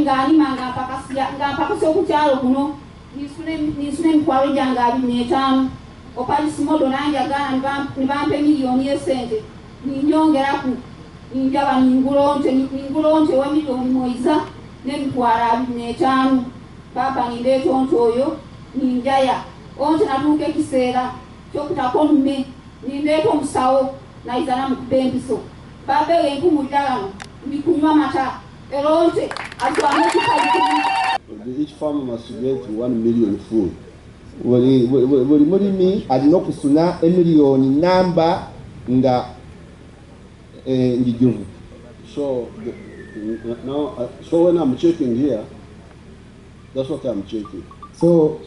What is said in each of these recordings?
Nga nima nga mpakasya nga mpakasya okukyalo kuno, ninsuna emitwalo gyange 25. Opalisimodo nanjagala nibampa emiliyoni y'esente, ninyongeraku, ninjaba ningula onte wa 1,125 miliyoni. Baba, nindeeta onte oyo, ninjaya onte. Natuuka ekiseera kyokutako omume, nindeeta omusawo, naiza namukuba empiso. Baba, eyo empumulira wano, ndikunywa mata, era onte azwamu ekipali. Each farmer must get 1 million full. Buli mulimi alina okusuna emiliyoni namba nga njijuvu. So now, so when I'm checking here, that's what I'm checking. So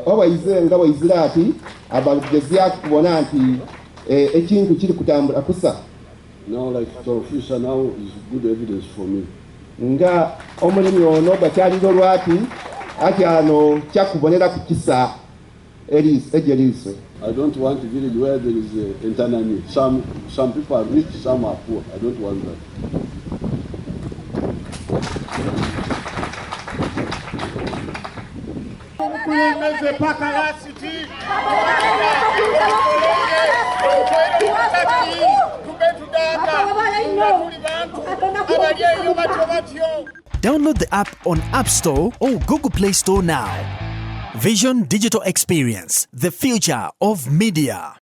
obaize nga bwaizira ati abagezyaku kubona nti ekintu kiri kutambula kusa. Now, like Torofisa now is good evidence for me. Nga omulimi ono bakyalira olwati ati ano kyakubonera ku kisa eriiso ejyo eriiso. I don't want a village where there is a entanani. Some people are rich, some are poor. I don't want that. Obukulembeze paka last. Tube tudanga nga tuli bantu abali eyo batyo batyo. Download the app on App Store or Google Play Store now. Vision Digital Experience, the future of media.